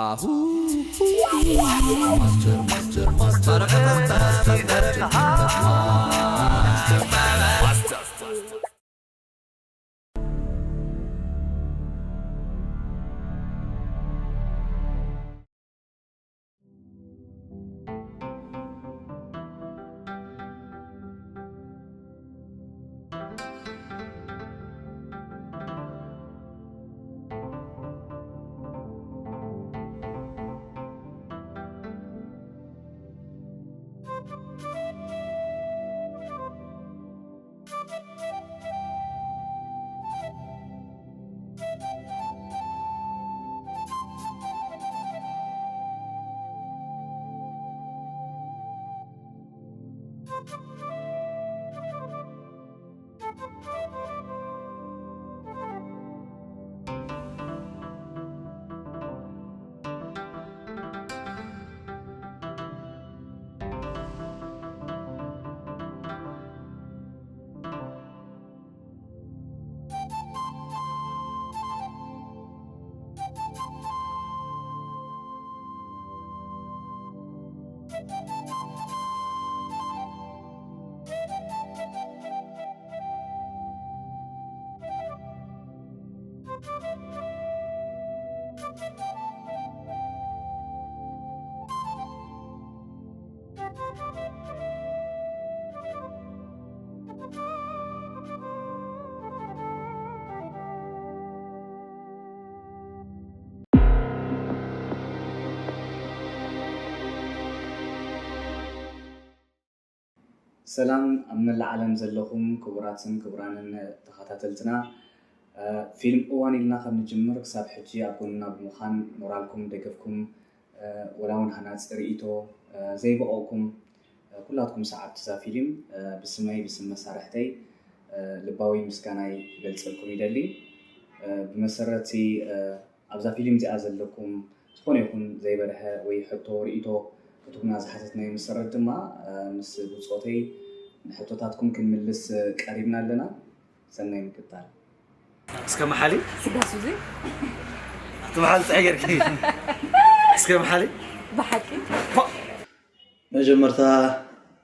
Ahu. Master, master, master. ሰላም ኣብ መላእ ዓለም ዘለኹም ክቡራትን ክቡራንን ተኸታተልትና፣ እ፣ ፊልም እዋን ኢልና ካብ ንጅምር ክሳብ ሕጂ ኣብ ጎንና ብምዃን ሞራልኩም ደገፍኩም፣ እ፣ ወላ እውን ሃናፂ ርእይቶ፣ እ፣ ዘይበቐቕኩም፣ እ፣ ኩላትኩም ሰዓብቲ እዛ ፊልም፣ እ፣ ብስመይ ብስም መሳርሕተይ፣ እ፣ ልባዊ ምስጋናይ ክገልፀልኩም ይደሊ። እ፣ ብመሰረት እቲ፣ እ፣ ኣብዛ ፊልም እዚኣ ዘለኩም ዝኾነ ይኹን ዘይበርሀ ወይ ሕቶ ርእይቶ ክትቡና ዝሓተትናዮ መሰረት ድማ፣ እ፣ ምስ ብጾተይ ንሕቶታትኩም ክንምልስ፣ እ፣ ቀሪብና ኣለና። ሰናይ ምክታል። እስከ መሓሊ ስጋስ እዚ እቲ መሓል ፀሐ ጌርኪ እስከ መሓሊ ብሓቂ መጀመርታ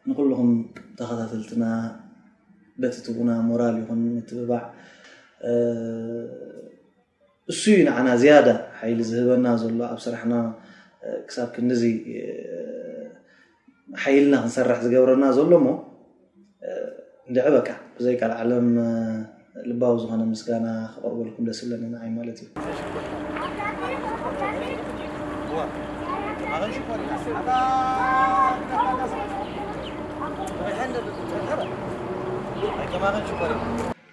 ንኩልኹም ተኸታተልትና በቲ ትቡና ሞራል ይኹን ምትብባዕ፣ እ፣ እሱ እዩ ንዓና ዝያዳ ሓይሊ ዝህበና ዘሎ ኣብ ስራሕና፣ እ፣ ክሳብ ክንድዚ፣ እ፣ ሓይልና ክንሰርሕ ዝገብረና ዘሎ እሞ፣ እ፣ እንድዒ በቃ ብዘይ ቃል ዓለም፣ እ፣ ልባዊ ዝኾነ ምስጋና ከቕርበልኩም ደስ ይብለኒ ንዓይ ማለት እዩ።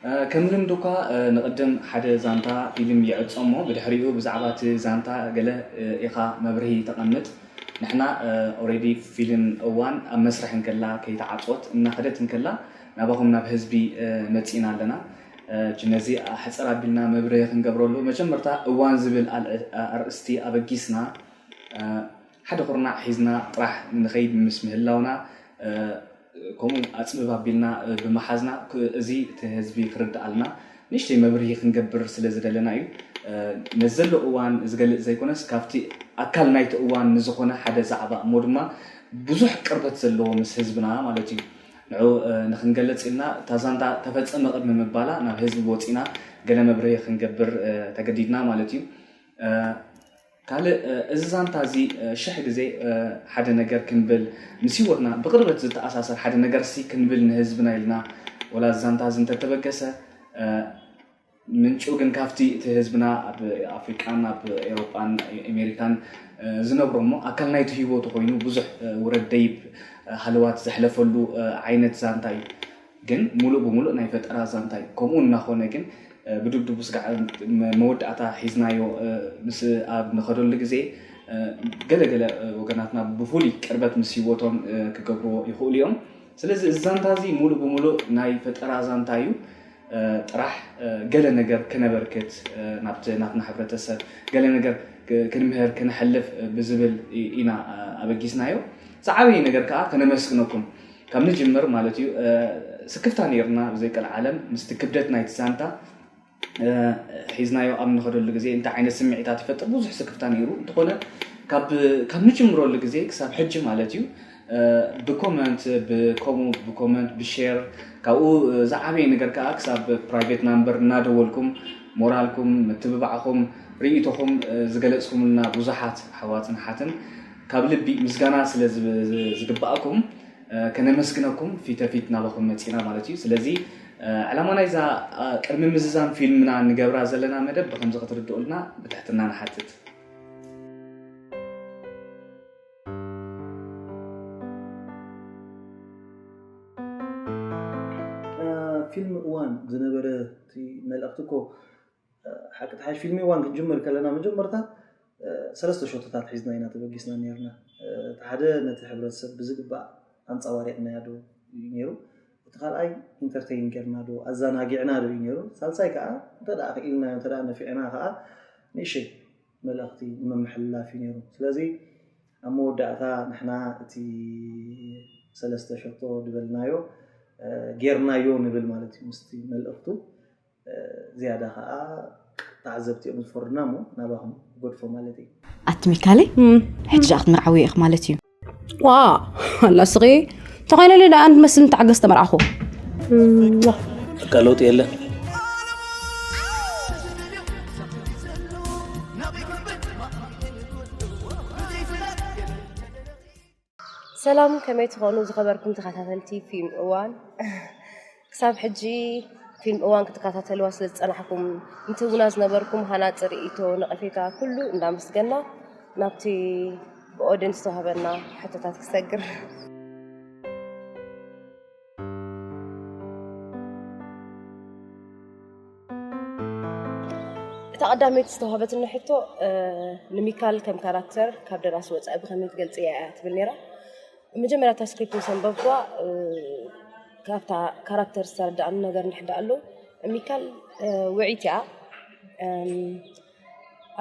እ፣ ከም ልምዲ እኳ፣ እ፣ ንቕድም ሓደ ዛንታ ፊልም ይዕጾ እሞ ብድሕሪኡ ብዛዕባ እቲ ዛንታ ገለ፣ እ፣ ኢኻ መብርሂ ተቐምጥ። ንሕና፣ እ፣ ኦሬዲ ፊልም እዋን ኣብ መስርሕ እንከላ ከይተዓጽወት እናኸደት እንከላ ናባኹም ናብ ህዝቢ፣ እ፣ መጺእና ኣለና። እ፣ ነዚ ሕጽር ኣቢልና መብርሂ ክንገብረሉ መጀመርታ እዋን ዝብል ኣል-፣ ኣርእስቲ ኣበጊስና፣ እ፣ ሓደ ኩርናዕ ሒዝና ጥራሕ ንኸይድ ምስ ምህላውና፣ እ፣ ከምኡ ኣጽብብ ኣቢልና፣ እ፣ ብምሓዝና ክ-፣ እዚ እቲ ህዝቢ ክርድኣልና ንእሽተይ መብርሂ ክንገብር ስለ ዝደለና እዩ። እ፣ ነዚ ዘሎ እዋን ዝገልጽ ዘይኮነስ ካብቲ ኣካል ናይቲ እዋን ንዝኾነ ሓደ ዛዕባ እሞ ድማ ብዙሕ ቅርበት ዘለዎ ምስ ህዝብና ማለት እዩ። ንዑ፣ እ፣ ንኽንገልጽ ኢልና እታ ዛንታ ተፈጸመ ቅድሚ ምባላ ናብ ህዝቢ ወጺና ገለ መብርሂ ክንገብር፣ እ፣ ተገዲድና ማለት እዩ። እ፣ ካልእ፣ እ፣ እዚ ዛንታ እዚ፣ እ፣ ሽሕ ግዜ፣ እ፣ ሓደ ነገር ክንብል ምስ ህይወትና ብቕርበት ዝተኣሳሰር ሓደ ነገርሲ ክንብል ንህዝብና ኢልና ወላ እዚ ዛንታ እዚ እንተተበገሰ፣ እ፣ ምንጩ ግን ካብቲ እቲ ህዝብና ኣብ ኣፍሪቃን ኣብ ኤውሮጳን ኣሜሪካን፣ እ፣ ዝነብሮ እሞ ኣካል ናይቲ ህይወቱ ኮይኑ ብዙሕ፣ እ፣ ውረድ ደይብ፣ እ፣ ሃለዋት ዘሕለፈሉ፣ እ፣ ዓይነት ዛንታ እዩ። ግን ሙሉእ ብሙሉእ ናይ ፈጠራ ዛንታ እዩ። ከምኡ እናኾነ ግን፣ እ፣ ብድብድቡ ስጋዕ መ-፣ መወዳእታ ሒዝናዮ፣ እ፣ ምስ ኣብ ንኸደሉ ግዜ፣ እ፣ ገለ ገለ፣ እ፣ ወገናትና ብፍሉይ ቅርበት ምስ ህይወቶም፣ እ፣ ክገብርዎ ይኽእሉ እዮም። ስለዚ እዚ ዛንታ እዚ ሙሉእ ብሙሉእ ናይ ፈጠራ ዛንታ እዩ። እ፣ ጥራሕ፣ እ፣ ገለ ነገር ከነበርክት፣ እ፣ ናብቲ ናትና ሕብረተሰብ ገለ ነገር ክ-፣ ክንምህር፣ ክነሕልፍ፣ እ፣ ብዝብል ኢ-፣ ኢና፣ እ፣ ኣበጊስናዮ። ዝዓበየ ነገር ከኣ ከነመስግነኩም። ካብ ንጅምር ማለት እዩ፣ እ፣ ስክፍታ ነይርና ብዘይ ቀልዓለም ምስቲ ክብደት ናይቲ ዛንታ። ሒዝናዮ ኣብ ንኸደሉ ግዜ እንታይ ዓይነት ስምዒታት ይፈጥር ብዙሕ ስክፍታ ነይሩ። እንተኾነ ካብ ካብ ንጅምረሉ ግዜ ክሳብ ሕጂ ማለት እዩ፣ ብኮመንት ብከምኡ ብኮመንት ብሼር፣ ካብኡ ዝዓበየ ነገር ከዓ ክሳብ ፕራይቬት ናምበር እናደወልኩም ሞራልኩም፣ ምትብባዕኹም፣ ርእይቶኹም ዝገለጽኩምልና ብዙሓት ኣሕዋትን ኣሓትን ካብ ልቢ ምስጋና ስለ ዝግባኣኩም፣ ከነመስግነኩም ፊተ ፊት ናባኹም መጺና ማለት እዩ። ስለዚ ዕላማ ናይዛ ቅድሚ ምዝዛም ፊልምና ንገብራ ዘለና መደብ ብኸምዚ ክትርድኡልና ብትሕትና ንሓትት። ፊልም እዋን ዝነበረ እቲ መልእኽቲ እኮ ሓቂ ተሓሽ ፊልም እዋን ክንጅምር ከለና መጀመርታ ሰለስተ ሸቶታት ሒዝና ኢና ተበጊስና ነርና። እቲ ሓደ ነቲ ሕብረተሰብ ብዝግባእ ኣንፀባሪቕናዮ ዶ እዩ ነይሩ፣ እቲ ካልኣይ ኢንተርተይን ጌርና ዶ ኣዘናጊዕና ዶ እዩ ነይሩ፣ ሳልሳይ ከዓ እንተ ደኣ ክኢልናዮ እንተ ደኣ ነፊዕና ከዓ ንእሽተይ መልእኽቲ ንምምሕልላፍ እዩ ነይሩ። ስለዚ ኣብ መወዳእታ ንሕና እቲ ሰለስተ ሸቶ ድበልናዮ ጌርናዮ ንብል ማለት እዩ ምስቲ መልእኽቱ። ዝያዳ ከዓ ተዓዘብቲ እዮም ዝፈርዱና እሞ ናባኹም ይገድፎ ማለት እዩ። ኣቲ ሚካለይ፣ ሕጂ ደኣ ክትምርዓዊ ኢኺ ማለት እዩ። ዋ ኣላ ስቂ ተኾይነሉ ደኣ ንመስል ንተዓገስ ተመርዓኹ። በቃ ለውጥ የለን። ሰላም ከመይ ትኾኑ ዝኸበርኩም ተኸታተልቲ ፊልም እዋን? ክሳብ ሕጂ ፊልም እዋን ክትከታተልዋ ስለ ዝጸናሕኩም፣ እንትህቡና ዝነበርኩም ሃናጺ ርእይቶ፣ ነቐፌታ ኩሉ እንዳመስገና ናብቲ ብኦድየንስ ዝተዋህበና ሕቶታት ክሰግር። እታ ቀዳመይቲ ዝተዋህበትኒ ሕቶ፣ ንሚካል ከም ካራክተር ካብ ደራሲ ወጻኢ ብኸመይ ትገልጽያ እያ ትብል ነይራ። መጀመርያ እታ ስክሪፕት ምስ ኣንበብኩዋ፣ ካብታ ካራክተር ዝተረዳኣኒ ነገር እንድሕር ኣሎ፣ ሚካል ውዒት እያ።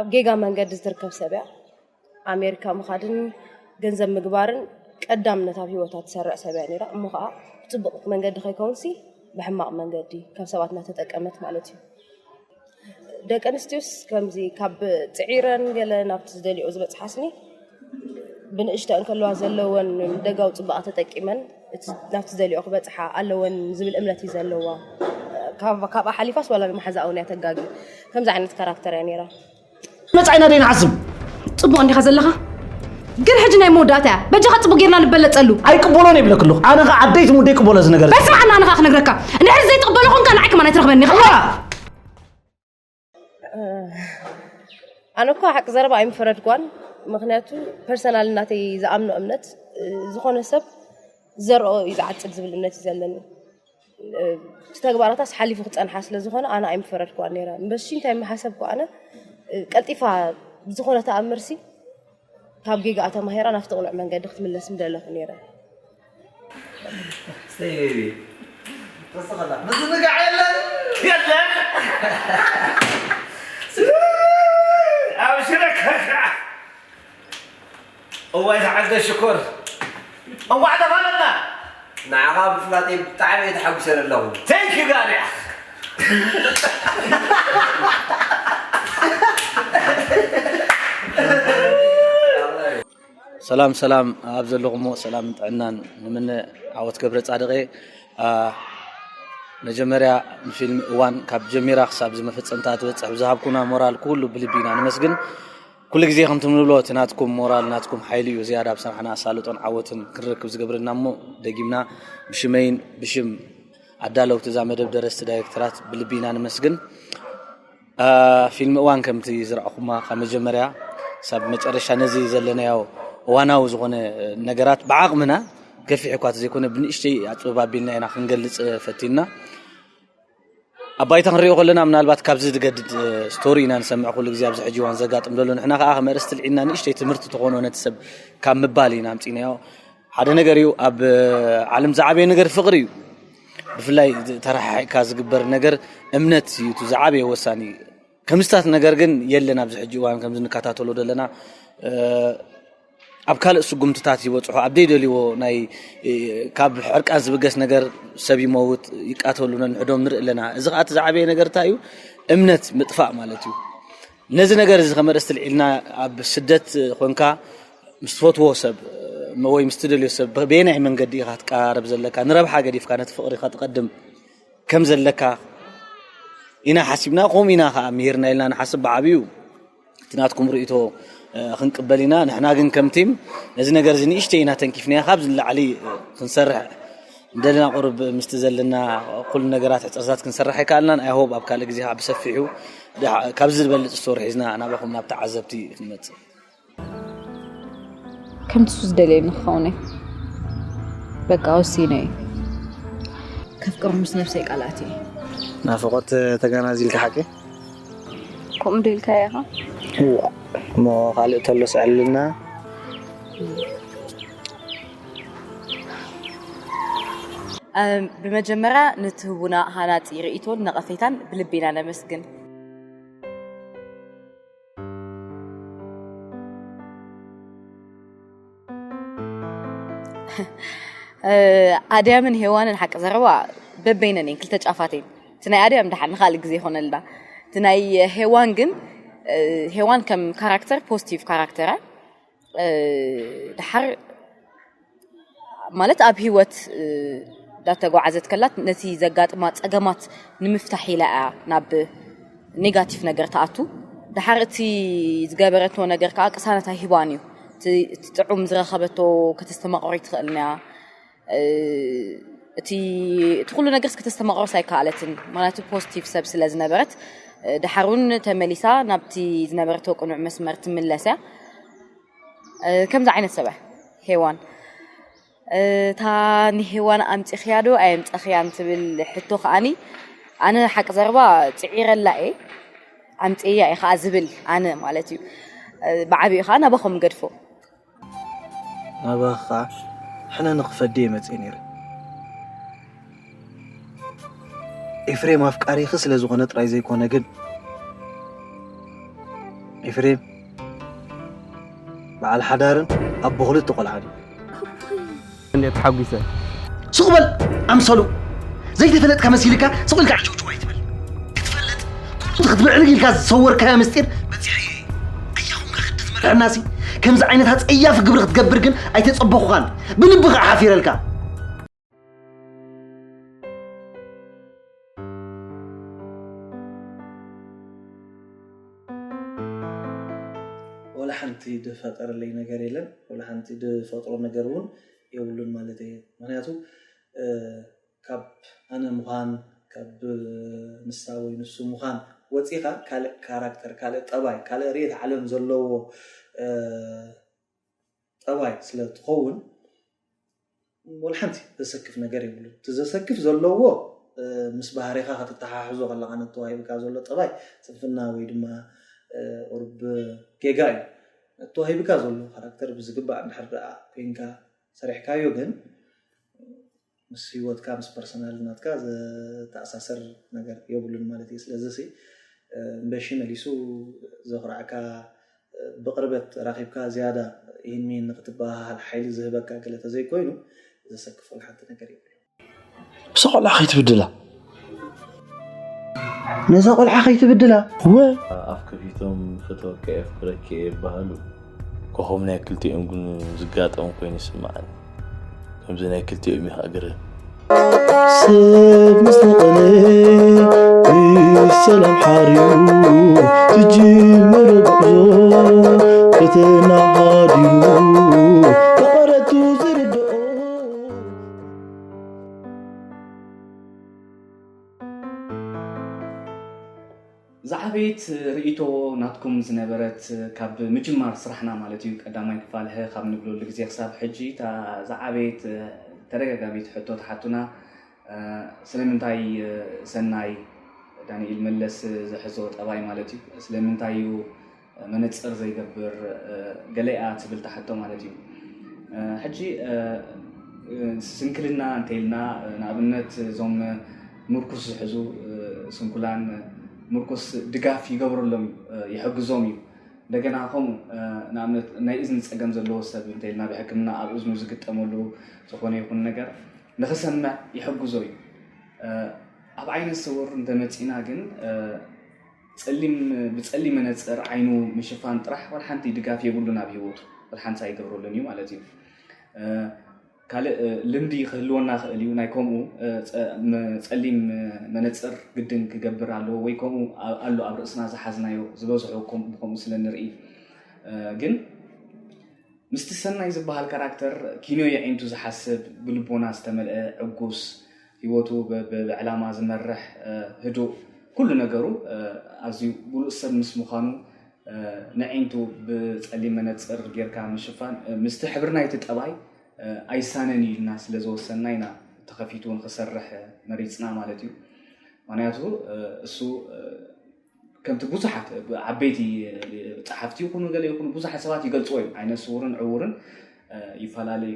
ኣብ ጌጋ መንገዲ ዝትርከብ ሰብ እያ። ኣሜሪካ ምኻድን ገንዘብ ምግባርን ቀዳምነት ኣብ ህይወታ ትሰርዕ ሰብ እያ ነይራ። እሞ ኸዓ ብፅቡቕ መንገዲ ከይከውንሲ ብሕማቕ መንገዲ ካብ ሰባት እናተጠቀመት ማለት እዩ። ደቂ ኣንስትዮስ ከምዚ ካብ ፅዒረን ገለ ናብቲ ዝደልዮ ዝበፅሓስኒ ብንእሽተን ከለዋ ዘለወን ደጋዊ ፅባቐ ተጠቂመን ናብቲ ዝደልዮ ክበፅሓ ኣለወን ዝብል እምነት እዩ ዘለዋ። ካብኣ ሓሊፋስ ዋላ ንመሓዛኣ እውን እያ ተጋጊ። ከምዚ ዓይነት ካራክተር እያ ነይራ። መጻኢና ደይንሓስብ። ጽቡቕ እንዲኻ ዘለኻ ግን ሕጂ ናይ መወዳእታ እያ። በጃኻ ጽቡቕ ጌርና ንበለጸሉ። ኣይቅበሎን እየ ይብለኪ ኣለኹ። ኣነ ኸኣ ዓደይ ትሙደይ ይቅበሎ እዚ ነገር እዚ። በል ስምዓና ኣነ ኸኣ ክነግረካ። እንድሕር ዘይትቕበሎ ኾንካ ንዓይ ከማን ኣይትረኽበኒ ኢኻ። ኣነ እኳ ሓቂ ዘረባ ኣይምፈረድኳን። ምኽንያቱ ፐርሰናል ናተይ ዝኣምኖ እምነት ዝኾነ ሰብ ዝዘርኦ እዩ ዝዓጽድ ዝብል እምነት እዩ ዘለኒ። እቲ ተግባራታስ ሓሊፉ ክጸንሓ ስለ ዝኾነ ኣነ ኣይምፈረድኩዋን ነይረ። እምበሺ እንታይ ምሓሰብኩ ኣነ ቀልጢፋ ብዝኾነ ተኣምርሲ ካብ ጌጋኣ ተማሂራ ናብቲ ቅኑዕ መንገዲ ክትምለስ ምደለኹ ነይረ። ተስኸላ ምዝንጋዕ የለን የለን ኣብሽረካ እዋይ ተዓዘ ሽኮር እንኳዕ ተፋለጥና። ንዓኻ ምፍላጠይ ብጣዕሚ እየ ተሓጒሰ ዘለኹ። Thank you ጋር እያ። ሰላም ሰላም ኣብ ዘለኹሞ ሰላምን ጥዕናን ንምነ። ዓወት ገብረ ጻድቕ እየ። መጀመርያ ንፊልም እዋን ካብ ጀሚራ ክሳብ ዝመፈጸምታ ትበጽሕ ብዝሃብኩና ሞራል ኩሉ ብልቢ ኢና ነመስግን። ኩሉ ግዜ ከምቲ ንብሎ እቲ ናትኩም ሞራል ናትኩም ሓይሊ እዩ ዝያዳ ኣብ ስራሕና ኣሳልጦን ዓወትን ክንረክብ ዝገብረና እሞ ደጊምና ብሽመይን ብሽም ኣዳለውቲ እዛ መደብ ደረስቲ ዳይሬክተራት ብልቢ ኢና ነመስግን። ፊልም እዋን ከምቲ ዝረኣኹማ ካብ መጀመርያ ሳብ መጨረሻ ነዚ ዘለናዮ እዋናዊ ዝኾነ ነገራት ብዓቕምና ገፊሕ እኳ ዘይኮነ ብንእሽተይ ኣፅብብ ኣቢልና ኢና ክንገልፅ ፈቲንና። ኣብ ባይታ ክንሪኦ ከለና ምናልባት ካብዚ ዝገድድ ስቶሪ ኢና ንሰምዕ ኩሉ ግዜ ኣብዚ ሕጂ እዋን ዘጋጥም ዘሎ። ንሕና ከዓ ከም ኣርእስቲ ልዒልና ንእሽተይ ትምህርቲ ትኾኖ ነቲ ሰብ ካብ ምባል ኢና ኣምፂናዮ። ሓደ ነገር እዩ ኣብ ዓለም ዝዓበየ ነገር ፍቕሪ እዩ። ብፍላይ ተረሓሒቕካ ዝግበር ነገር እምነት እዩ እቲ ዝዓበየ ወሳኒ። ከምዝታት ነገር ግን የለን ኣብዚ ሕጂ እዋን ከምዚ ንከታተሎ ዘለና ኣብ ካልእ ስጉምትታት ይበፅሑ ኣብ ደይደልዎ ናይ ካብ ሕርቃን ዝብገስ ነገር ሰብ ይመውት ይቃተሉ ነንሕዶም ንርኢ ኣለና። እዚ ከዓ እቲ ዝዓበየ ነገር እንታይ እዩ? እምነት ምጥፋእ ማለት እዩ። ነዚ ነገር እዚ ከመርስ ትልዒልና ኣብ ስደት ኮንካ ምስ ትፈትዎ ሰብ ወይ ምስ ትደልዮ ሰብ በየናይ መንገዲ ኢኻ ትቀራረብ ዘለካ? ንረብሓ ገዲፍካ ነቲ ፍቕሪ ኢኻ ትቐድም ከም ዘለካ ኢና ሓሲብና፣ ከምኡ ኢና ከዓ ምሂርና ኢልና ንሓስብ። ብዓብዩ እቲ ናትኩም ርእይቶ ክንቅበል ኢና። ንሕና ግን ከም ቲም ነዚ ነገር እዚ ንእሽተይ ኢና ተንኪፍናያ። ካብዚ ንላዕሊ ክንሰርሕ እንደለና፣ ቁርብ ምስቲ ዘለና ኩሉ ነገራት ሕፅርታት ክንሰርሕ ኣይከኣልናን። ኣይ ሆብ ኣብ ካልእ ግዜ ከዓ ብሰፊሑ ካብዚ ዝበልፅ ስቶሪ ሒዝና ናባኹም ናብ ተዓዘብቲ ክንመፅእ። ከምቲ ሱ ዝደልየኒ ክኸውን እየ። በቃ ወሲነ እየ። ከፍቅሮ ምስ ነብሰይ ቃል ኣትየ እየ። ናፍቆት ተጋናዚልካ ሓቂ ከምኡ ዶ ኢልካዮ ኢኻ? እሞ ካልእ ተሎ ስዐልና። ብመጀመርያ ንትህቡና ሃናፂ ርእይቶን ነቐፌታን ብልቢ ኢና ነመስግን። ኣድያምን ሄዋንን ሓቂ ዘረባ በበይነን እየን፣ ክልተ ጫፋት እየን። እቲ ናይ ኣድያም ደሓን ንካልእ ግዜ ይኾነልና። እቲ ናይ ሄዋን ግን ሄዋን ከም ካራክተር ፖዚቲቭ ካራክተር እያ። ድሓር ማለት ኣብ ህይወት እንዳተጓዓዘት ከላ ነቲ ዘጋጥማ ፀገማት ንምፍታሕ ኢላ እያ ናብ ኔጋቲቭ ነገር ትኣቱ። ድሓር እቲ ዝገበረቶ ነገር ከዓ ቅሳነት ኣይህባን እዩ። እቲ ጥዑም ዝረኸበቶ ከተስተማቕሮ ይትኽእልን እያ። እቲ እቲ ኩሉ ነገርስ ከተስተማቕሮስ ኣይከኣለትን። ምክንያቱ ፖዚቲቭ ሰብ ስለ ዝነበረት ድሓር እውን ተመሊሳ ናብቲ ዝነበረቶ ቅኑዕ መስመር ትምለስ እያ። ከምዚ ዓይነት ሰብ እያ ሄዋን። እታ ንሄዋን ኣምፂኽያ ዶ ኣየምፀኽያን ትብል ሕቶ ከዓኒ ኣነ ሓቂ ዘረባ ፅዒረላ እየ ኣምፅያ እየ ከዓ ዝብል ኣነ ማለት እዩ። ብዓብኡ ከዓ ናባኹም ገድፎ። ናባኻ ከዓ ሕነ ንኽፈዲ እየ መፅእ ነይረ። ኤፍሬም ኣፍቃሪኺ ስለ ዝኾነ ጥራይ ዘይኮነ ግን ኤፍሬም በዓል ሓዳርን ኣቦ ክልተ ቆልዓን እዩ። እንዴት ተሓጒሰ ስቕ በል ኣምሰሉ። ዘይተፈለጥካ መሲልካ ስቕ ኢልካ ዓጭውጭው ኣይትበል። ክትፈልጥ ኩሉ እቲ ክትምዕርግ ኢልካ ዝሰወርካዮ ምስጢር በፂሐ እየ። ኣያኹም ከ ክዲ ትመርሐናሲ ከምዚ ዓይነት ኣፀያፊ ግብሪ ክትገብር ግን ኣይተፀበኹኻን። ብልቢ ከዓ ሓፊረልካ። ወላ ሓንቲ ድፈጠረለይ ነገር የለን። ወላ ሓንቲ ድፈጥሮ ነገር እውን የብሉን ማለት እየ። ምክንያቱ ካብ ኣነ ምዃን ካብ ንሳ ወይ ንሱ ምዃን ወፂኻ ካልእ ካራክተር ካልእ ጠባይ ካልእ ርኢት ዓለም ዘለዎ ጠባይ ስለ ትኸውን ወላ ሓንቲ ዘሰክፍ ነገር የብሉን። እቲ ዘሰክፍ ዘለዎ ምስ ባህሪኻ ከተተሓሕዞ ከለኻ ነቲ ተዋሂብካ ዘሎ ጠባይ ስንፍና ወይ ድማ ቁሩብ ጌጋ እዩ። ነቲ ተዋሂብካ ዘሎ ካራክተር ብዝግባእ እንድሕር ደኣ ኮይንካ ሰሪሕካዮ ግን ምስ ህይወትካ ምስ ፐርሰናል ናትካ ዘተኣሳሰር ነገር የብሉን ማለት እዩ። ስለዚ እምበሺ መሊሱ ዘኹርዓካ ብቕርበት ተራኺብካ ዝያዳ ይህን ሚን ንክትበሃሃል ሓይሊ ዝህበካ ገለ ተዘይኮይኑ ዘሰክፍ ወላ ሓንቲ ነገር የብሉን። እዛ ቆልዓ ከይትብድላ ነዛ ቆልዓ ከይትብድላ ወ ኣፍ ከፊቶም ፈተወካ የፍቅረኪ እየ ይበሃሉ ኮኾብ ናይ ክልቲኦም ግን ዝጋጠም ኮይኑ ይስምዓኒ ከምዚ ናይ ክልቲኦም እዩ ከዓ ግርም ሰብ ምስ ነቐለ ብሰላም ሓርዩ ዝጅምር ጉዕዞ ፈተና ሃዲሙ መቐረቱ ዝርድኦ ዝዓበየት ርእይቶ ናትኩም ዝነበረት ካብ ምጅማር ስራሕና ማለት እዩ ቀዳማይ ክፋል ሀ ካብ ንብለሉ ግዜ ክሳብ ሕጂ እታ ዝዓበየት ተደጋጋሚት ሕቶ ትሓቱና ስለምንታይ ሰናይ ዳንኤል መለስ ዝሕዞ ጠባይ ማለት እዩ ስለምንታይ እዩ መነፅር ዘይገብር ገለ እያ ትብል ትሓቶ ማለት እዩ ሕጂ ስንክልና እንተይልና ንኣብነት እዞም ምርኩስ ዝሕዙ ስንኩላን ምርኩስ ድጋፍ ይገብረሎም እዩ ይሕግዞም እዩ እንደገና ከምኡ ንኣብነት ናይ እዝኒ ፀገም ዘለዎ ሰብ እንተይልና ብሕክምና ኣብ እዝኑ ዝግጠመሉ ዝኾነ ይኹን ነገር ንኽሰምዕ ይሕግዞ እዩ ኣብ ዓይነት ስውር እንተመፂና ግን ጸሊም ብጸሊም መነጽር ዓይኑ ምሽፋን ጥራሕ ዋላ ሓንቲ ድጋፍ የብሉን ኣብ ህይወቱ። ዋላ ሓንቲ ኣይገብረሉን እዩ ማለት እዩ። ካልእ ልምዲ ክህልወና ክእል እዩ ናይ ከምኡ ጸሊም መነፅር ግድን ክገብር ኣለዎ ወይ ከምኡ ኣሎ ኣብ ርእስና ዝሓዝናዮ ዝበዝሑ ብከምኡ ስለ ንርኢ። ግን ምስቲ ሰናይ ዝበሃል ካራክተር ኪኖ የዒንቱ ዝሓስብ ብልቦና ዝተመልአ ዕጉስ ህይወቱ ብዕላማ ዝመርሕ ህዱእ ኩሉ ነገሩ ኣዝዩ ብሉእ ሰብ ምስ ምዃኑ ነዒንቱ ብጸሊም መነጽር ጌርካ ምሽፋን ምስቲ ሕብሪ ናይቲ ጠባይ ኣይሳነን እዩ ኢልና ስለ ዝወሰንና ኢና ተኸፊቱ ንክሰርሕ መሪጽና ማለት እዩ። ምክንያቱ እሱ ከምቲ ብዙሓት ዓበይቲ ጸሓፍቲ ይኹኑ ገለ ይኹኑ ብዙሓት ሰባት ይገልጽዎ እዮም። ዓይነ ስውርን ዕውርን ይፈላለዩ።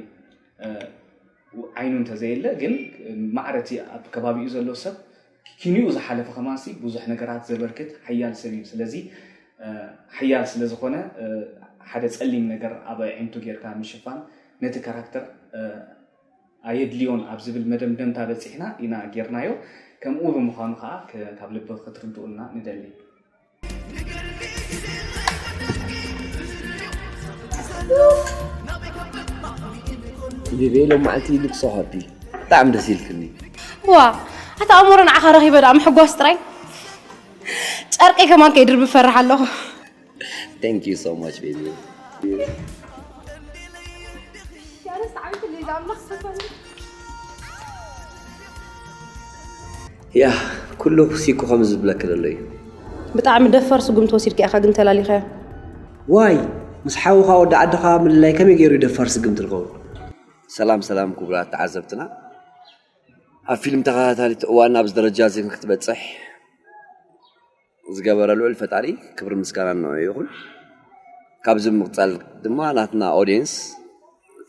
ዓይኑ እንተዘየለ ግን ማዕረቲ ኣብ ከባቢኡ ዘሎ ሰብ ኪንኡ ዝሓለፈ ከማንሲ ብዙሕ ነገራት ዘበርክት ሓያል ሰብ እዩ። ስለዚ ሓያል ስለ ዝኾነ ሓደ ጸሊም ነገር ኣብ ኣዒንቱ ጌርካ ምሽፋን ነቲ ካራክተር ኣየድልዮን ኣብ ዝብል መደምደምታ በጺሕና ኢና ጌርናዮ። ከምኡ ብምዃኑ ከዓ ካብ ልቢ ክትርድኡልና ንደሊ። ቤቤ ሎም መዓልቲ ልክ so happy ብጣዕሚ ደስ ኢልክኒ። ዋ ኣታ ኣሞረ ንዓኻ ረኺበ ደኣ ምሕጓስ ጥራይ ጨርቀይ ከማን ከይድርቢ ፈርሕ ኣለኹ። Thank you so much baby። ያ ኩሉ ሲኩ ከም ዝብለክ ዘሎ እዩ። ብጣዕሚ ደፋር ስጉምቲ ወሲድካ ኢኻ ግን ተላሊኻዮ። ዋይ ምስ ሓውኻ ወዲ ዓድኻ ምልላይ ከመይ ገይሩ ደፋር ስግምቲ ዝኸውን? ሰላም ሰላም ክቡራት ተዓዘብትና፣ ኣብ ፊልም ተኸታታሊት እዋን ኣብዚ ደረጃ እዚ ክትበፅሕ ዝገበረ ልዑል ፈጣሪ ክብሪ ምስጋና ንዑ ይኹን። ካብዚ ብምቕፃል ድማ ናትና ኦድየንስ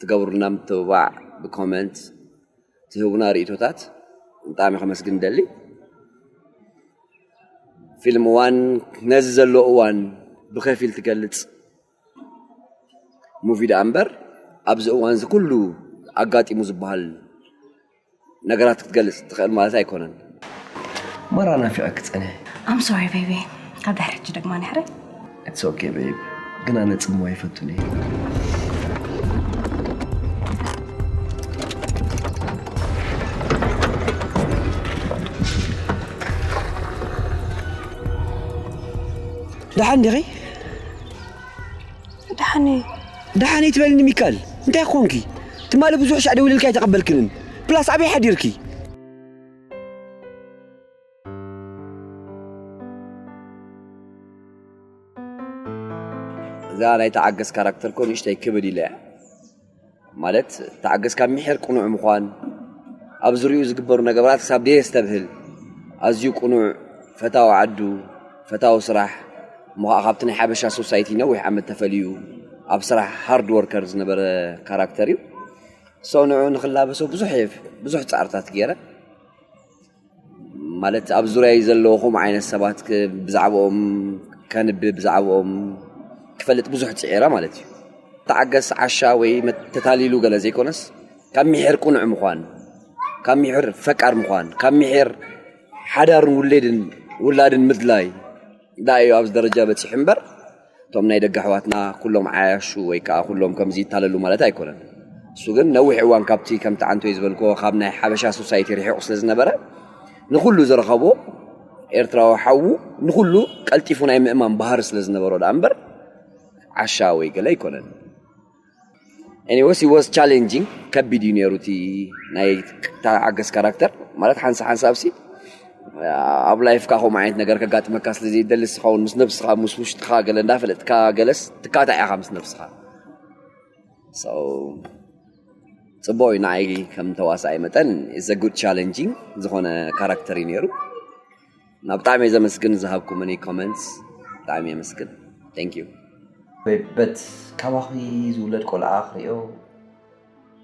ትገብሩልና ምትብባዕ ብኮመንት ትህቡና ርእቶታት ብጣዕሚ ከመስግን ደሊ። ፊልም ዋን ነዚ ዘሎ እዋን ብኸፊል ትገልፅ ሙቪ ደኣ እምበር ኣብዚ እዋን እዚ ኩሉ ኣጋጢሙ ዝበሃል ነገራት ክትገልፅ ትኽእል ማለት ኣይኮነን። ማራ ናፊቐኪ ፀኒሐ። I'm sorry baby ካብ ድሕሪ ሕጂ ደግማ ንሕረ It's okay babe ግን ኣነ ፅምዋ ይፈቱን እየ። ደሓን ዲኺ? ደሓን እየ። ደሓን እየ ትበልኒ ሚካል? እንታይ ኮንኪ? ትማሊ ብዙሕ ሻዕ ደዊለልኪ ኣይተቐበልክንን። ፕላስ ኣበይ ሓዲርኪ? እዛ ናይ ተዓገስ ካራክተር ኮ ንእሽተይ ክብድ ኢለ እያ። ማለት ተዓገስ ካብ ሚሒር ቅኑዕ ምዃን፣ ኣብ ዙርይኡ ዝግበሩ ነገራት ክሳብ ደየስተብህል ኣዝዩ ቅኑዕ፣ ፈታዊ ዓዱ፣ ፈታዊ ስራሕ፣ እሞ ኸዓ ካብቲ ናይ ሓበሻ ሶሳይቲ ነዊሕ ዓመት ተፈልዩ ኣብ ስራሕ ሃርድ ወርከር ዝነበረ ካራክተር እዩ። ሶ ንዑ ንኽላበሶ ብዙሕ ብዙሕ ፃዕርታት ገይረ። ማለት ኣብ ዙርያይ ዘለዉ ከምኡ ዓይነት ሰባት ብዛዕባኦም ከንብብ ብዛዕባኦም ክፈልጥ ብዙሕ ፅዒረ ማለት እዩ። ተዓገስ ዓሻ ወይ ተታሊሉ ገለ ዘይኮነስ ካብ ሚሒር ቅኑዕ ምዃን፣ ካብ ሚሒር ፈቃር ምዃን፣ ካብ ሚሒር ሓዳርን ውሌድን ውላድን ምድላይ ደኣ እዩ ኣብዚ ደረጃ በፂሑ እምበር እቶም ናይ ደገ ኣሕዋትና ኩሎም ዓያሹ ወይ ከዓ ኩሎም ከምዚ ይታለሉ ማለት ኣይኮነን። እሱ ግን ነዊሕ እዋን ካብቲ ከምቲ ዓንቶይ ዝበልክዎ ካብ ናይ ሓበሻ ሶሳይቲ ርሒቑ ስለ ዝነበረ ንኹሉ ዝረኸቦ ኤርትራዊ ሓዉ ንኹሉ ቀልጢፉ ናይ ምእማን ባህሪ ስለ ዝነበሮ ደኣ እምበር ዓሻ ወይ ገለ ኣይኮነን። Anyways it was challenging ከቢድ እዩ ነይሩ እቲ ናይ ተዓገስ ካራክተር ማለት ሓንሳ ሓንሳብሲ ኣብ ላይፍካ ከምኡ ዓይነት ነገር ከጋጥመካ ስለ ዘይደሊ ንስኻ እውን ምስ ነብስኻ ምስ ውሽጥኻ ገለ እንዳፈለጥካ ገለስ ትካታዕ ኢኻ ምስ ነብስኻ so ፅቡቅ እዩ ንዓይ ከም ተዋሳኣይ መጠን it's a good challenging ዝኾነ ካራክተር እዩ ነይሩ እና ብጣዕሚ እየ ዘመስግን ዝሃብኩምኒ comments ብጣዕሚ የመስግን thank you but ካባኺ ዝውለድ ቆልዓ ክሪኦ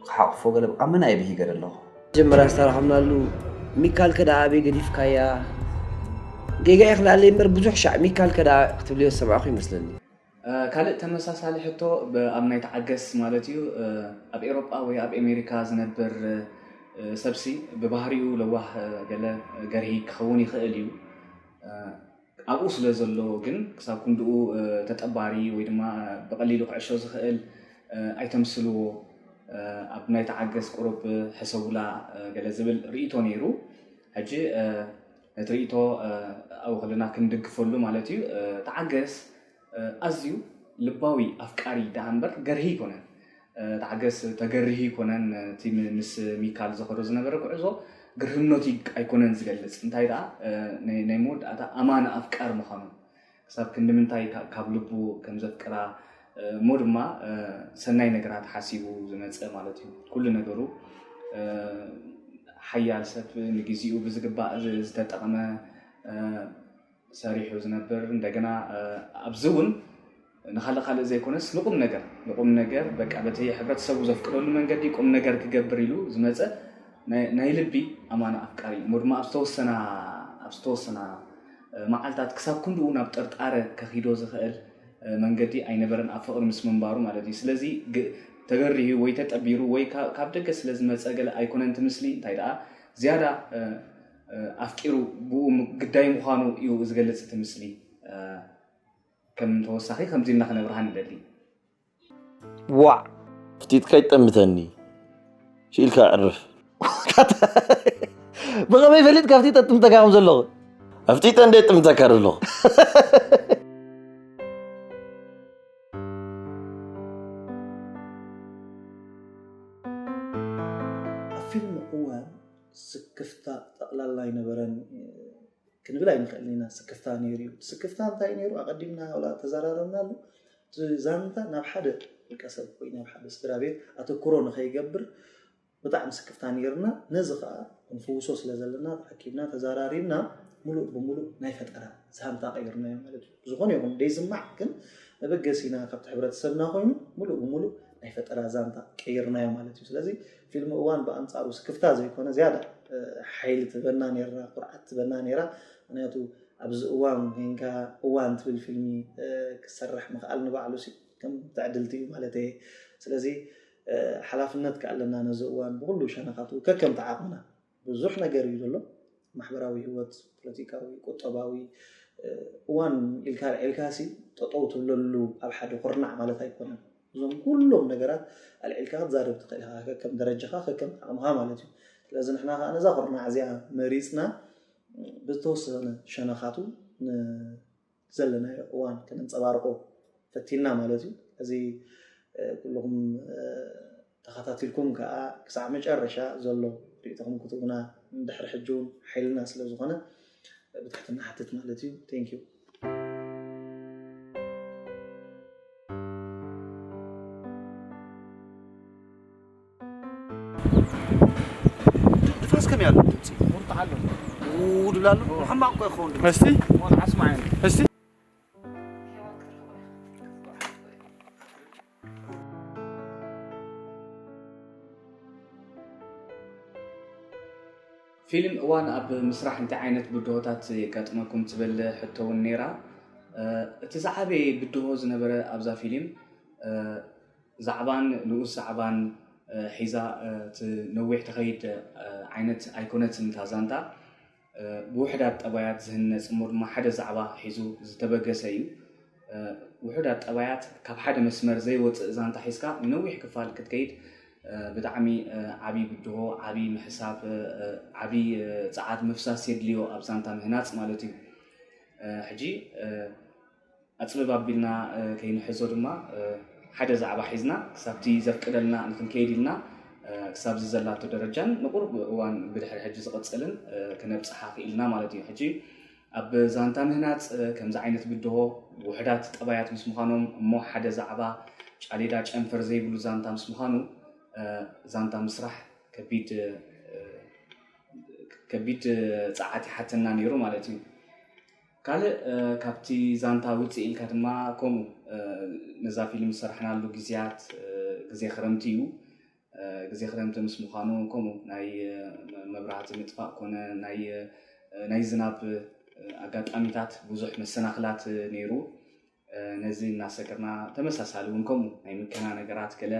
ክሓቕፎ ገለ ብቃ መን ኣየ ብሂገ ኣለኹ መጀመርያ ዝተራኸብናሉ ሚካል ከዳ ኣበይ ገዲፍካያ ጌጋ ይኽላለይ እምበር ብዙሕ ሻዕ ሚካል ከዳ ክትብልዮ ዝሰማዕኹ ይመስለኒ ካልእ ተመሳሳሊ ሕቶ ኣብ ናይ ተዓገስ ማለት እዩ ኣብ ኤሮጳ ወይ ኣብ ኤሜሪካ ዝነብር ሰብሲ ብባህሪኡ ለዋህ ገለ ገርሂ ክኸውን ይኽእል እዩ ኣብኡ ስለ ዘሎ ግን ክሳብ ክንድኡ ተጠባሪ ወይ ድማ ብቐሊሉ ክዕሾ ዝኽእል ኣይተምስልዎ። ኣብ ናይ ተዓገስ ቁሩብ ሕሰቡላ ገለ ዝብል ርእይቶ ነይሩ። ሕጂ ነቲ ርእይቶ ኣብኡ ከለና ክንድግፈሉ ማለት እዩ። ተዓገስ ኣዝዩ ልባዊ ኣፍቃሪ ደኣ እምበር ገርሂ ኣይኮነን። ተዓገስ ተገርሂ ኣይኮነን። እቲ ምስ ሚካል ዝኸዶ ዝነበረ ጉዕዞ ግርህነቱ ኣይኮነን ዝገልጽ። እንታይ ደኣ ናይ መወዳእታ ኣማኒ ኣፍቃሪ ምዃኑ፣ ክሳብ ክንዲ ምንታይ ካብ ልቡ ከም ዘፍቅራ እሞ ድማ ሰናይ ነገራት ሓሲቡ ዝመጸ ማለት እዩ። ኩሉ ነገሩ ሓያል ሰብ፣ ንግዚኡ ብዝግባእ ዝተጠቕመ፣ ሰሪሑ ዝነብር፣ እንደገና ኣብዚ እውን ንኻልእ ካልእ ዘይኮነስ ንቁም ነገር ንቁም ነገር በቃ በቲ ሕብረተሰቡ ዘፍቅደሉ መንገዲ ቁም ነገር ክገብር ኢሉ ዝመፀ ናይ ልቢ ኣማና ኣፍቃሪ እሞ ድማ ኣብ ዝተወሰና ኣብ ዝተወሰና መዓልታት ክሳብ ክንድኡ ናብ ጥርጣረ ከኺዶ ዝኽእል መንገዲ ኣይነበረን ኣብ ፍቕሪ ምስ ምንባሩ ማለት እዩ። ስለዚ ተገሪሁ ወይ ተጠቢሩ ወይ ካብ ደገ ስለ ዝመፀ ገለ ኣይኮነን ትምስሊ እንታይ ደኣ ዝያዳ ኣፍቂሩ ብኡ ግዳይ ምዃኑ እዩ ዝገልጽ እቲ ምስሊ። ከም ተወሳኺ ከምዚ ኢልና ክነብርሃ ንደሊ። ዋዕ ፍቲትካ ይጠምተኒ ሽኢልካ ዕርፍ። ብኸመይ ፈሊጥካ ኣፍጢጠ ጥምተካ ከም ዘለኹ? ኣፍጢጠ እንደ ጥምተካ ዘለኹ። ኣብ ፊልም እዋን ስክፍታ ጠቕላላ ኣይነበረን ክንብል ኣይንኽእልን ኢና። ስክፍታ ነይሩ እዩ። ስክፍታ እንታይ ነይሩ? ኣቐዲምና ወላ ተዘራረብናሉ። እቲ ዛንታ ናብ ሓደ ውልቀ ሰብ ወይ ናብ ሓደ ስድራ ቤት ኣተኩሮ ንኸይገብር ብጣዕሚ ስክፍታ ነይርና። ነዚ ከዓ ክንፍውሶ ስለ ዘለና ተኣኪብና ተዘራሪብና ሙሉእ ብሙሉእ ናይ ፈጠራ ዛንታ ቀይርናዮ ማለት እዩ። ብዝኾነ ይኹን ደይስማዕ ግን መበገሲና ካብቲ ሕብረተሰብና ኮይኑ ሙሉእ ብሙሉእ ናይ ፈጠራ ዛንታ ቀይርናዮ ማለት እዩ። ስለዚ ፊልም እዋን ብኣንፃሩ ስክፍታ ዘይኮነ ዝያዳ ሓይሊ ትበና ነራ፣ ኩርዓት ትበና ነራ። ምክንያቱ ኣብዚ እዋን ኮንካ እዋን ትብል ፊልሚ ክሰርሕ ምክኣል ንባዕሉ ከም ትዕድልቲ እዩ ማለት እየ። ስለዚ ሓላፍነት ከኣለና ነዚ እዋን ብኩሉ ሸነኻቱ ከከምቲ ዓቕምና ብዙሕ ነገር እዩ ዘሎ። ማሕበራዊ ህይወት፣ ፖለቲካዊ፣ ቁጠባዊ እዋን ኢልካ ኣልዒልካ ሲ ጠጠው ትብለሉ ኣብ ሓደ ኩርናዕ ማለት ኣይኮነን። እዞም ኩሎም ነገራት ኣልዒልካ ክትዛረብ ትኽእል ኢኻ ከከም ደረጃኻ ከከም ዓቕምኻ ማለት እዩ። ስለዚ ንሕና ከዓ ነዛ ኩርናዕ እዚኣ መሪፅና ብዝተወሰነ ሸነኻቱ ዘለናዮ እዋን ከነንፀባርቆ ፈቲንና ማለት እዩ። እዚ ኩልኹም ተኸታቲልኩም ከዓ ክሳዕ መጨረሻ ዘሎ ርእይቶኹም ክትቡና ንድሕሪ ሕጂ እውን ሓይልና ስለ ዝኾነ ብትሕትና ሓትት ማለት እዩ። Thank you። ንፋስ ከመይ ኣሎ ድምፂ? ቁርጣ ኣሎ። ው ድብል ኣሎ። ሕማቕ እኮ ይኸውን ድምፂ። እስቲ ሞት ዓስማ ዓይነት። እስቲ ፊልም እዋን ኣብ ምስራሕ እንታይ ዓይነት ብድሆታት የጋጥመኩም ትብል ሕቶ እውን ነይራ። እቲ ዝዓበየ ብድሆ ዝነበረ ኣብዛ ፊልም ዛዕባን ንኡስ ዛዕባን ሒዛ እቲ ነዊሕ ትኸይድ ዓይነት ኣይኮነትን እታ ዛንታ። ብውሕዳት ጠባያት ዝህነፅ እሞ ድማ ሓደ ዛዕባ ሒዙ ዝተበገሰ እዩ። ውሕዳት ጠባያት ካብ ሓደ መስመር ዘይወፅእ ዛንታ ሒዝካ ንነዊሕ ክፋል ክትከይድ ብጣዕሚ ዓብዪ ብድሆ፣ ዓብዪ ምሕሳብ፣ ዓብዪ ፀዓት ምፍሳስ የድልዮ ኣብ ዛንታ ምህናፅ ማለት እዩ። ሕጂ ኣፅብብ ኣቢልና ከይንሕዞ ድማ ሓደ ዛዕባ ሒዝና ክሳብቲ ዘፍቅደልና ንክንከይድ ኢልና ክሳብዚ ዘላቶ ደረጃን ንቁሩብ እዋን ብድሕሪ ሕጂ ዝቕፅልን ክነብፅሓ ክኢልና ማለት እዩ። ሕጂ ኣብ ዛንታ ምህናፅ ከምዚ ዓይነት ብድሆ ውሕዳት ጠባያት ምስ ምዃኖም እሞ ሓደ ዛዕባ ጫሌዳ ጨንፈር ዘይብሉ ዛንታ ምስ ምዃኑ ዛንታ ምስራሕ ከቢድ ከቢድ ፀዓት ይሓተና ነይሩ ማለት እዩ። ካልእ ካብቲ ዛንታ ውፅእ ኢልካ ድማ ከምኡ ነዛ ፊልም ዝሰራሕናሉ ግዜያት ግዜ ክረምቲ እዩ። ግዜ ክረምቲ ምስ ምዃኑ ከምኡ ናይ መብራህቲ ምጥፋእ ኮነ ናይ ዝናብ ኣጋጣሚታት ብዙሕ መሰናኽላት ነይሩ። ነዚ እናሰገርና ተመሳሳሊ እውን ከምኡ ናይ ምከና ነገራት ገለ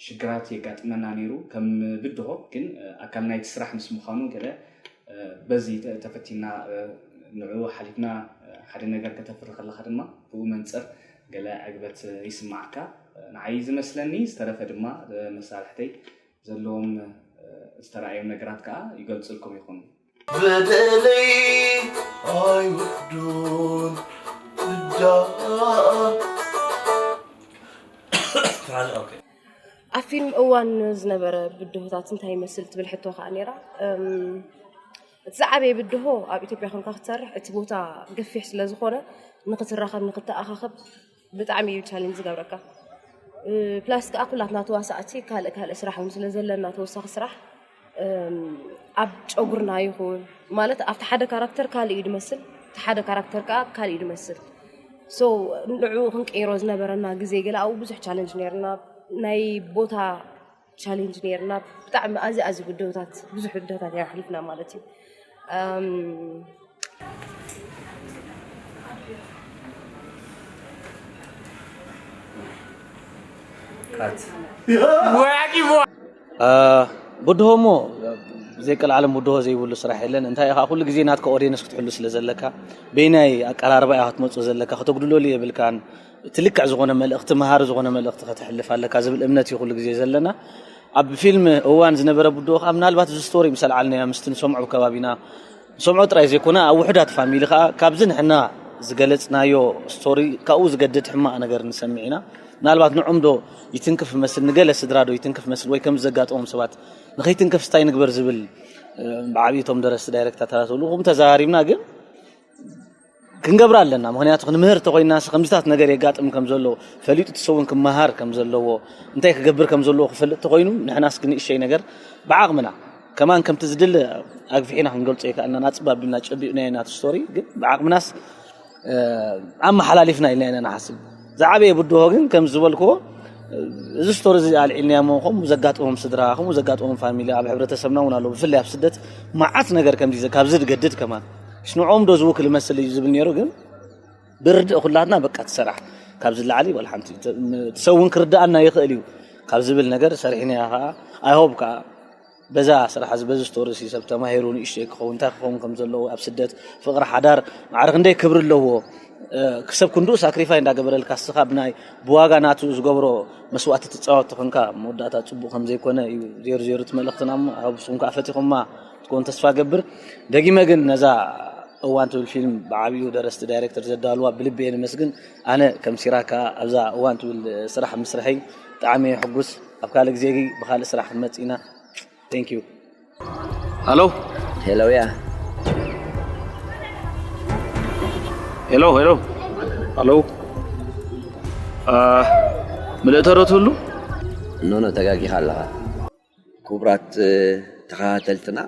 ሽግራት የጋጥመና ነይሩ ከም ብድሆ ግን ኣካል ናይቲ ስራሕ ምስ ምዃኑ ገለ በዚ ተፈቲና ንዕኡ ሓሊፍና ሓደ ነገር ከተፍሪ ከለኻ ድማ ብኡ መንፅር ገለ ዕግበት ይስማዓካ። ንዓይ ዝመስለኒ፣ ዝተረፈ ድማ መሳርሕተይ ዘለዎም ዝተረኣዮም ነገራት ከዓ ይገልፅልኩም ይኹን። በደለይ ኣይወዱን እዳ ኣብ ፊልም እዋን ዝነበረ ብድሆታት እንታይ ይመስል ትብል ሕቶ ከዓ ነይራ። እቲ ዝዓበየ ብድሆ ኣብ ኢትዮጵያ ኮንካ ክትሰርሕ እቲ ቦታ ገፊሕ ስለዝኾነ ንክትራኸብ ንክተኣኻኸብ ብጣዕሚ እዩ ቻሌንጅ ዝገብረካ። ፕላስ ከዓ ኩላትና ተዋሳእቲ ካልእ ካልእ ስራሕ እውን ስለዘለና ተወሳኺ ስራሕ ኣብ ጨጉርና ይኹን ማለት ኣብቲ ሓደ ካራክተር ካልእ እዩ ድመስል፣ እቲ ሓደ ካራክተር ከዓ ካልእ እዩ ድመስል። ሶ ንዕኡ ክንቀይሮ ዝነበረና ግዜ ገለ ኣብኡ ብዙሕ ቻለንጅ ነይርና። ናይ ቦታ ቻሌንጅ ነይርና። ብጣዕሚ ኣዚ ኣዚ ብድሆታት ብዙሕ ብድሆታት ኢና ኣሕሊፍና ማለት እዩ። ብድሆ እሞ ዘይቀልዓለም ብድሆ ዘይብሉ ስራሕ የለን። እንታይ ኢኻ ኩሉ ግዜ ናትካ ኦዲየንስ ክትሕሉ ስለ ዘለካ በይናይ ኣቀራርባ ኢኻ ክትመፅኦ ዘለካ፣ ከተጉድለሉ የብልካን። እቲ ልክዕ ዝኾነ መልእኽቲ፣ መሃሪ ዝኾነ መልእኽቲ ከተሕልፍ ኣለካ ዝብል እምነት እዩ ኩሉ ግዜ ዘለና። ኣብ ፊልም እዋን ዝነበረ ብድሆ ከዓ ምናልባት እዚ ስቶሪ ምስ ኣልዓልናዮ ምስቲ ንሰምዖ ከባቢና ንሰምዖ ጥራይ ዘይኮነ ኣብ ውሑዳት ፋሚሊ ከዓ ካብዚ ንሕና ዝገለፅናዮ ስቶሪ ካብኡ ዝገድድ ሕማቕ ነገር ንሰምዕ ኢና። ምናልባት ንዖም ዶ ይትንክፍ መስል፣ ንገለ ስድራ ዶ ይትንክፍ መስል ወይ ከም ዘጋጠሞም ሰባት ንኸይትንክፍ ስታይ ንግበር ዝብል ብዓብይቶም ደረስቲ ዳይሬክተራት ኣለዉ። ተዘራሪብና ግን ክንገብራ ኣለና። ምክንያቱ ክንምህር ተኮይናስ ከምዚታት ነገር የጋጥም ከም ዘሎ ፈሊጡ ትሰውን ክመሃር ከም ዘለዎ እንታይ ክገብር ከም ዘለዎ ክፈልጥ ተኮይኑ ንሕናስ ክንእሸይ ነገር ብዓቕምና ከማን ከምቲ ዝድለ ኣግፊሕና ክንገልጾ ይከኣልና። ናጽብ ኣቢልና ጨቢጥናዮ ናቱ ስቶሪ ግን ብዓቕምናስ ኣመሓላሊፍና ኢልና ኢና ንሓስብ። ዝዓበየ ብድሆ ግን ከም ዝበልክዎ እዚ ስቶሪ እዚ ኣልዒልናዮ እሞ ከምኡ ዘጋጥሞም ስድራ ከምኡ ዘጋጥሞም ፋሚሊ ኣብ ሕብረተሰብና እውን ኣሎ ብፍላይ ኣብ ስደት መዓት ነገር ከምዚ ዘ- ካብዚ ዝገድድ ከማን ሽንዖም ዶ ዝውክል ይመስል እዩ ዝብል ነይሩ ግን ብርድእ ኩላትና በቃ ትሰራሕ ካብዚ ላዕሊ ወላ ሓንቲ ትሰውን ክርድኣና ይኽእል እዩ ካብ ዝብል ነገር ሰሪሕናያ ከዓ ኣይሆብ ከዓ በዛ ስራሕ እዚ በዚ ስቶሪ ሲ ሰብ ተማሂሩ ንእሽተይ ክኸውን እንታይ ክኸውን ከም ዘለዎ ኣብ ስደት ፍቕሪ ሓዳር ማዕረ ክንደይ ክብሪ ኣለዎ ክሰብ ክንድኡ ሳክሪፋይ እንዳገበረልካ እስኻ ብናይ ብዋጋ ናቱ ዝገብሮ መስዋእቲ ትፃወት ተኾንካ መወዳእታ ፅቡቕ ከም ዘይኮነ እዩ ዜሩ ዜሩ እቲ መልእኽትና እሞ ኣብ ንስኹም ከዓ ፈቲኹማ ትኮን ተስፋ ገብር ደጊመ ግን ነዛ እዋን ትብል ፊልም ብዓብዩ ደረስቲ ዳይሬክተር ዘዳልዋ ብልቢ እየ ንመስግን ኣነ ከም ሲራካ ኣብዛ እዋን ትብል ስራሕ ምስርሐይ ብጣዕሚ እየ ሕጉስ ኣብ ካልእ ግዜ ብካልእ ስራሕ ክንመፅእ ኢና Thank you. Hello? Hello, yeah. Hello, hello. Hello? ምልእተ ዶ ትብሉ? ኖ ኖ ተጋጊኻ ኣለኻ። ክቡራት ተኸታተልትና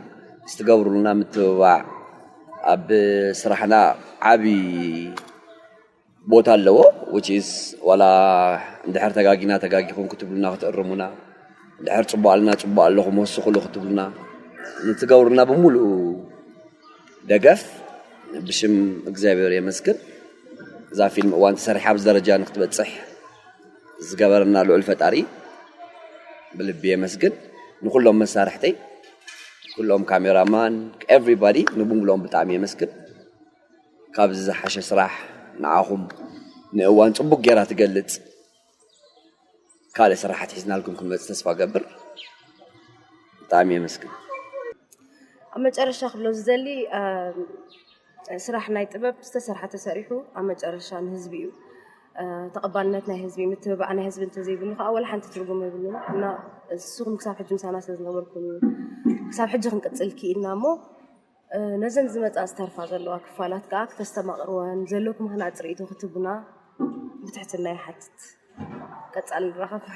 ዝትገብሩልና ምትብባዕ ኣብ ስራሕና ዓብዪ ቦታ ኣለዎ which is ዋላ እንድሕር ተጋጊና ተጋጊኹም ክትብሉና ክትእርሙና እንድሕር ፅቡቅ ኣለና ፅቡቅ ኣለኹም ወስኹሉ ክትብሉና ንትገብሩና ብምሉእ ደገፍ ብሽም እግዚኣብሔር የመስግን እዛ ፊልም እዋን ተሰሪሓ ኣብዚ ደረጃ ንክትበፅሕ ዝገበረና ልዑል ፈጣሪ ብልቢ የመስግን ንኩሎም መሳርሕተይ ኩሎም ካሜራማን everybody ንብምልኦም ብጣዕሚ የመስግን ካብዚ ዝሓሸ ስራሕ ንዓኹም ንእዋን ፅቡቅ ጌራ ትገልፅ ካልእ ስራሓት ሒዝናልኩም ክንመፅእ ተስፋ ገብር ብጣዕሚ የመስግን ኣብ መጨረሻ ክብሎ ዝደሊ ስራሕ ናይ ጥበብ ዝተሰርሐ ተሰሪሑ ኣብ መጨረሻ ንህዝቢ እዩ ተቐባልነት ናይ ህዝቢ ምትብባዕ ናይ ህዝቢ እንተዘይብሉ ከዓ ወላ ሓንቲ ትርጉም የብሉን እና ንስኹም ክሳብ ሕጂ ምሳና ስለ ዝነበርኩም እዩ ክሳብ ሕጂ ክንቅፅል ክኢልና እሞ ነዘን ዝመፃ ዝተርፋ ዘለዋ ክፋላት ከዓ ክተስተማቕርወን ዘለኩም ክናት ፅርኢቶ ክትቡና ብትሕትና ይሓትት ቀፃል ንራኸብ